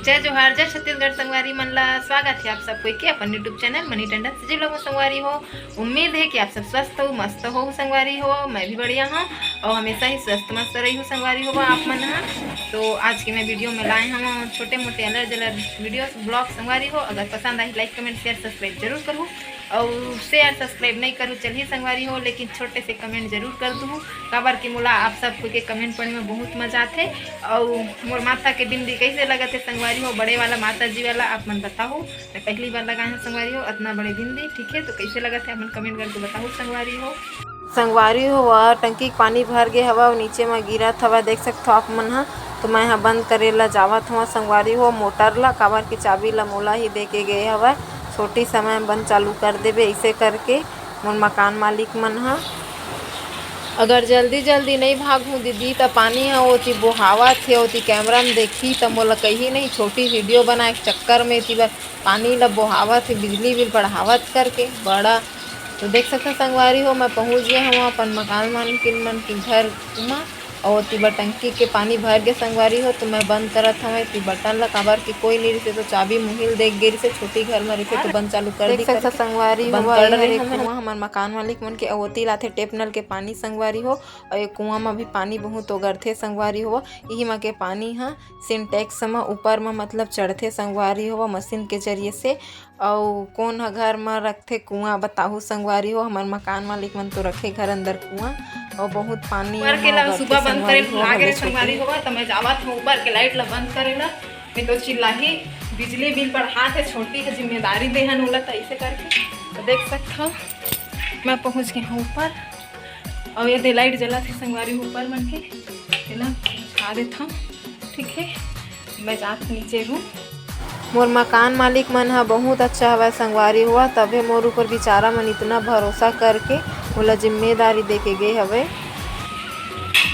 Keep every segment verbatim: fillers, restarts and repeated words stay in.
जय जोहार, जय छत्तीसगढ़ संगवारी मन ला। स्वागत है आप सब कोई के अपन YouTube channel money Tandon CG vlog में संगवारी हो। उम्मीद है कि आप सब स्वस्थ हो, मस्त हो संगवारी हो। मैं भी बढ़िया हूँ और हमेशा ही स्वस्थ मस्त रही हूँ संगवारी हो आप मन ह। तो आज के मैं वीडियो में लाए हूँ छोटे मोटे अलग अलग वीडियो ब्लॉग संगवारी हो। अगर पसंद आई, लाइक कमेंट शेयर सब्सक्राइब जरूर करूँ और शेयर सब्सक्राइब नहीं करूँ चलिए संगवारी हो, लेकिन छोटे से कमेंट जरूर कर दूँ, काबर कि मोला आप सब कोई के कमेंट पढ़े में बहुत मजा आथे। और मोर माथा के बिंदी कैसे लगत है संगवारी हो, बड़े वाला माता जी वाला, आप मन बताओ। मैं पहली बार लगाए हूँ संगवारी हो इतना बड़े बिंदी, ठीक है? तो कैसे लगत है, आप मन कमेंट करके बताओ संगवारी हो। संगवारी हो, वह टंकी के पानी भर गे हवा और नीचे में गिरत हवा, देख सकथो आप मन ह। तो मैं ह बंद करे ला जावत हवा संगवारी हो मोटर ला, काबर की चाबी ला मोला ही दे के गए हवा। छोटी समय बंद चालू कर देबे, इसे करके मोर मकान मालिक मन ह। अगर जल्दी जल्दी नहीं भागहूँ दीदी, त पानी ह ओती बोहावत हे, ओती कैमरा में देखी त मोला कही नहीं, छोटी वीडियो बनाए के चक्कर में एती बर पानी ला बोहावत हे, बिजली बिल बढ़ावत करके बड़ा। तो देख सकते संगवारी हो, मैं पहुँच गया हूँ अपन मकान मालकिन मन के घर मा। और ओती बर टंकी के पानी भर गे संगवारी हो, तो मैं बंद करत हवं एती बटन ला, काबर कि कोई नहीं रहिसे तो चाबी मुहिल देख गे रहिसे, छोटी घर में रहिसे तो बंद चालू कर देख दी सकते करके। संगवारी हो, बंद कर ये रहे हरे हमें। कुआं हमर मकान मालिक मन के, और ओती लाथे टेप नल के पानी संगवारी हो। और ये कुआं में भी पानी बहुत ओगरथे संगवारी हो। यही में के पानी ह सिंटेक्स म ऊपर म मतलब चढ़थे संगवारी हो, मशीन के जरिए से। अउ कोन ह घर म रखथे कुआं, बताहू संगवारी हो। हमर मकान मालिक मन तो रखे घर अंदर कुआं, अउ बहुत पानी ऊपर के ला सुबह बंद करे लागे रे संगवारी हो, त मैं जावत हूँ ऊपर के लाइट ला बंद करे ला, नहीं तो चिल्लाही। बिजली बिल बढ़ात हे, छोटी ह जिम्मेदारी देहन ओला, त ऐसे करके तो देख सकत हव, मैं पहुँच गई हूँ ऊपर। अउ ये दे लाइट जलत हे संगवारी ऊपर मन के, एला बुझा देथव, ठीक है। मैं जात नीचे रूम। मोर मकान मालिक मन ह बहुत अच्छा हवय संगवारी हो, तभे मोर ऊपर बिचारा मन इतना भरोसा करके मोला जिम्मेदारी दे के गे हवय।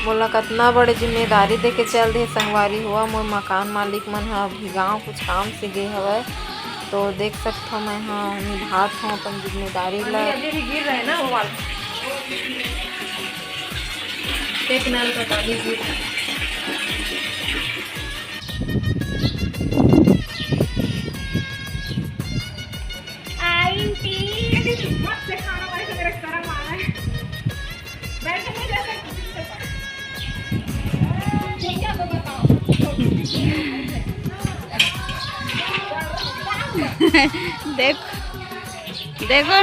मोला कतना बड़े जिम्मेदारी दे के चल दे संगवारी हो। मोर मकान मालिक मन ह अभी गाँव कुछ काम से गे हवय, तो देख सकथव मैं ह निभात हव अपन जिम्मेदारी ला। अभी भी गिर रहे ना वो वाला। एक नल का पानी गिर रहा है। आंटी। मत से खाना वाले से मेरा शर्म आ रहा है। बैठ के नहीं जा सकती। ठीक है, तो बताओ। देख, देखो,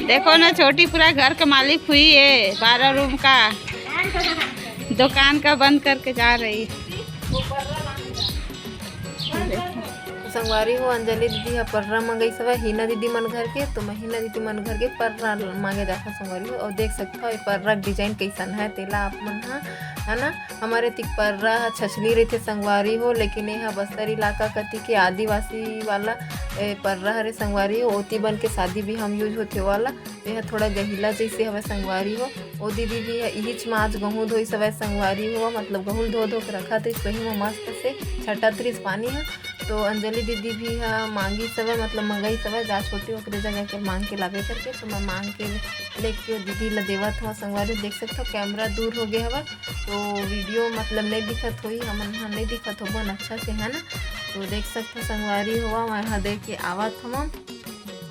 देखो ना, छोटी पूरा घर का मालिक हुई है, बारह रूम का, दुकान का बंद करके जा रही। संगवारी हो, अंजलि दीदी ह पर्रा मंगई सवय हीना दीदी मन घर के, तो मैं हीना दीदी मन घर के पर्रा मांगे जाथव संगवारी हो। और देख सकथव ये पर्रा के डिजाइन कैसन है, तेला आप मन ह, है ना। हमर एतिक पर्रा ह छछली रहिथे संगवारी हो, लेकिन ये ह बस्तर इलाका कति के आदिवासी वाला, ए, पर्रा हरे संगवारी हो। ओती बन के शादी बिहा म यूज होथे वाला, ये ह थोड़ा गहिला जैसे हवय संगवारी हो। ओ दीदी भी ह इहिच म आज गहूं धोई सवय संगवारी हो, मतलब गहूं धो धो के रखत रहिस, वही म मस्त से छटत रहिस पानी ह। तो अंजलि दीदी भी ह मांगी सवय, मतलब मंगई सवय, जा छोटी ओकरे जगह के मांग के लाबे करके, तो मैं मांग के लेके दीदी ला देवत हव संगवारी। देख सकथव कैमरा दूर हो गे हवय, तो वीडियो मतलब नहीं दिखत होही, हमन ह नहीं दिखत होबन अच्छा से, है ना। तो देख सकथव संगवारी हो, मैं ह दे के आवत हव।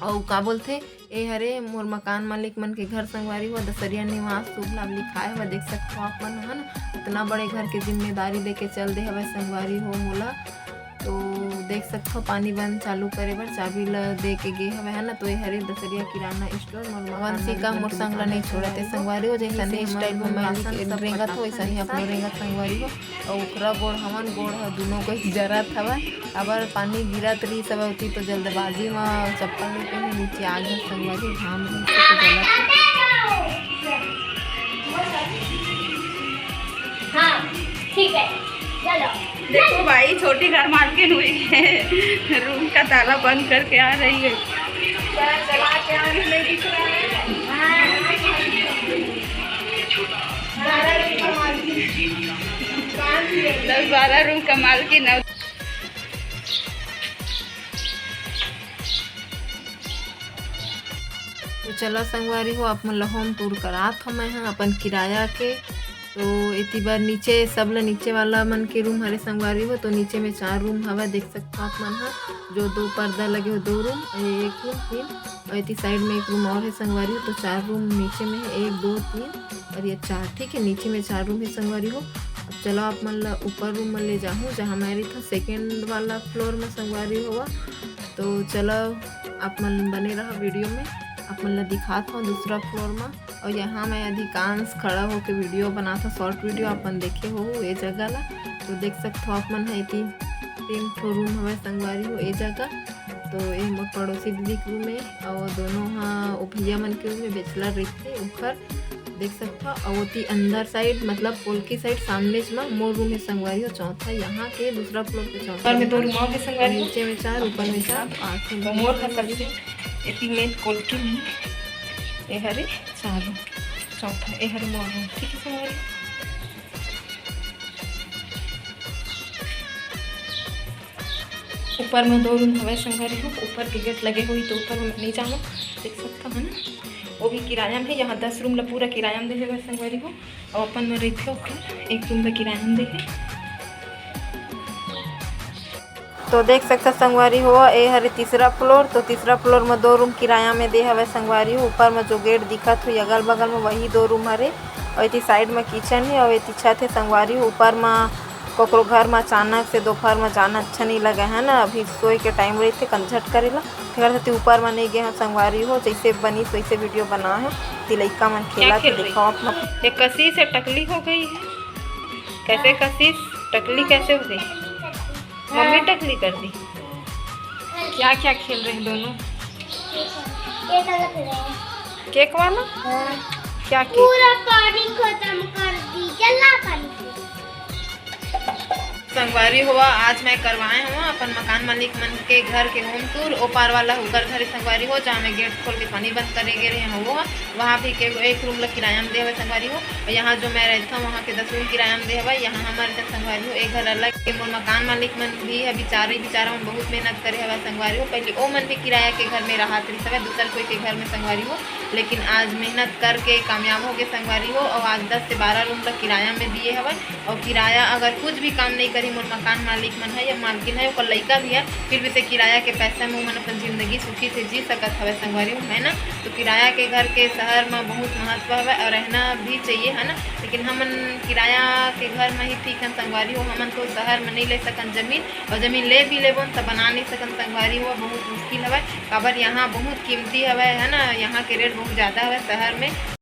अउ का बोलथे, ए हरे मोर मकान मालिक मन के घर संगवारी हो, दसरिया निवास शुभ लाभ लिखाए हवय। देख सकथव आप मन, है ना, इतना बड़े घर के जिम्मेदारी दे के चल दे हवय संगवारी हो मोला। तो देख सकथव पानी बंद चालू करे बर चाबी ल दे के गे हवय, है ना। तो ए हरे दसरिया किराना स्टोर, मोर मकान वंशिका मालिक मन मोर के संग ल दुकान नहीं हे छोड़त हे संगवारी हो। संगवारी हो, जैसे जैसे हमन स्टाइल में मैं राशन सब रेंगत हो, पटाखा वैसा ही अपनो रेंगत संगवारी हो। अउ ओखरा गोड़ हमन गोड़ ह दुनों को जरत हवय। अबर पानी गिरत रहिस हवय ओती, तो जल्दबाजी म चप्पल नहीं पहने, नीचे आ गए संगवारी, घाम रहिस हे तो गलत। हाँ, ठीक है, चलो। देखो भाई, छोटी घर मालकिन हुई है, रूम का ताला बंद करके आ रही है। चला, चला के आ रही, नहीं दिख रहा है। हाँ। दस बारह रूम का मालकिन। तो चला संगवारी हो, आप मन ला होम टूर करात हो मैं ह अपन किराया के। तो एती बर नीचे, सब ल नीचे वाला मन के रूम हरे संगवारी हो। तो नीचे में चार रूम हवय, देख सकथो आप मन ह, जो दो पर्दा लगे हो, दो रूम, ये एक रूम, तीन, और एती साइड में एक रूम और है संगवारी हो। तो चार रूम नीचे में है, एक, दो, तीन और ये चार, ठीक है, नीचे में चार रूम है संगवारी हो। अब चलो आप मन ला ऊपर रूम में ले जाहूँ, जहाँ मैं रही था सेकेंड वाला फ्लोर में संगवारी हो। तो चलो आप मन बने रहा वीडियो में, आप मन ला दिखात हूँ दूसरा फ्लोर में। और यहाँ मैं अधिकांश खड़ा होके वीडियो बनात हूँ, शॉर्ट वीडियो आप मन देखे हो ये जगह ला। तो देख सकथो आप मन है, एती तीन ठो रूम हवय संगवारी हो ये जगह। तो ये मोर पड़ोसी दीदी के रूम है और दोनों हा ओ भैया मन के रूम है, बैचलर रहिथे ओखर, देख सकथो। और ओती अंदर साइड, मतलब पोलकी साइड, सामने च म मोर रूम है संगवारी हो, चौथा, यहाँ के दूसरा फ्लोर पे, चौथा। ऊपर में दो रूम और है संगवारी हो। नीचे में चार, ऊपर में चार, आठ रूम तो मोर है संगवारी हो। एती में पोलकी में, ये हरे चार रूम, चौथा, ये हरे मोर रूम, ठीक है संगवारी। ऊपर में दो रूम हवय संगवारी हो, ऊपर के गेट लगे होही तो ऊपर में नहीं जावं, देख सकथो है ना, वो भी किराया में है। यहाँ दस रूम ला पूरा किराया में दे हवय संगवारी हो, और अपन में रहिथे ओखर एक रूम ला किराया में दे हे। तो देख सकथो संगवारी हो, ए हरे तीसरा फ्लोर। तो तीसरा फ्लोर में दो रूम किराया में दे हवय संगवारी हो। ऊपर में जो गेट दिखत हो अगल बगल में, वही दो रूम हरे, और एती साइड में किचन है और एती छत है संगवारी हो। ऊपर में ककरो घर में अचानक से दोपहर में जाना अच्छा नहीं लगे है ना, अभी सोए के टाइम रहिथे, कंझट करेला, तेकर सेती ऊपर में नहीं गे हम संगवारी हो। जैसे बनी वैसे वीडियो बना है। ती लइका मन क्या खेला खेल तो रही? दिखाओ अपना। ये कशिश से टकली हो गई है। कैसे कशिश, टकली कैसे हो गई? मम्मी टकली कर दी। क्या क्या खेल रहे हैं दोनों? ये वाला खेल रहे हैं। केक वाला? हाँ। क्या केक? पूरा पानी खत्म कर दी, चला पानी। संगवारी हो, आज मैं करवाए हूँ अपन मकान मालिक मन के घर के होम टूर। ओ पार वाला उकर घर संगवारी हो, जहाँ मैं गेट खोल के पानी बंद करे गे रहे हूँ, वो वहाँ भी के एक रूम ला किराया में दे हवय संगवारी हो। और यहाँ जो मैं रहता हूँ, वहाँ के दस रूम किराया में दे हवय। यहाँ हमर जन संगवारी हो, एक घर अलग के मोर मकान मालिक मन भी है, बिचारे बिचारा मन बहुत मेहनत करे हवय संगवारी हो। पहले ओ मन भी किराया के घर में रहत रहिस हवय, दूसर कोई के घर में संगवारी हो, लेकिन आज मेहनत करके कामयाब हो गए संगवारी हो। और आज दस से बारह रूम ला किराया में दिए हवय। और किराया अगर कुछ भी काम नहीं करी मोर मकान मालिक मन है या मालकिन है, ओकर लइका भी है, फिर भी से किराया के पैसा में ओमन अपन जिंदगी सुखी से जी सकत हवय संगवारी हो, है ना। तो किराया के घर के शहर में बहुत महत्व हवय और रहना भी चाहिए, है ना। लेकिन हमन किराया के घर में ही ठीक हन संगवारी हो, हमन तो शहर में नहीं ले सकन जमीन, और जमीन ले भी लेबोन त बना नहीं सकन संगवारी हो, बहुत मुश्किल हवय। काबर यहाँ बहुत कीमती हवय, है ना, यहाँ के रेट बहुत ज़्यादा हवय शहर में।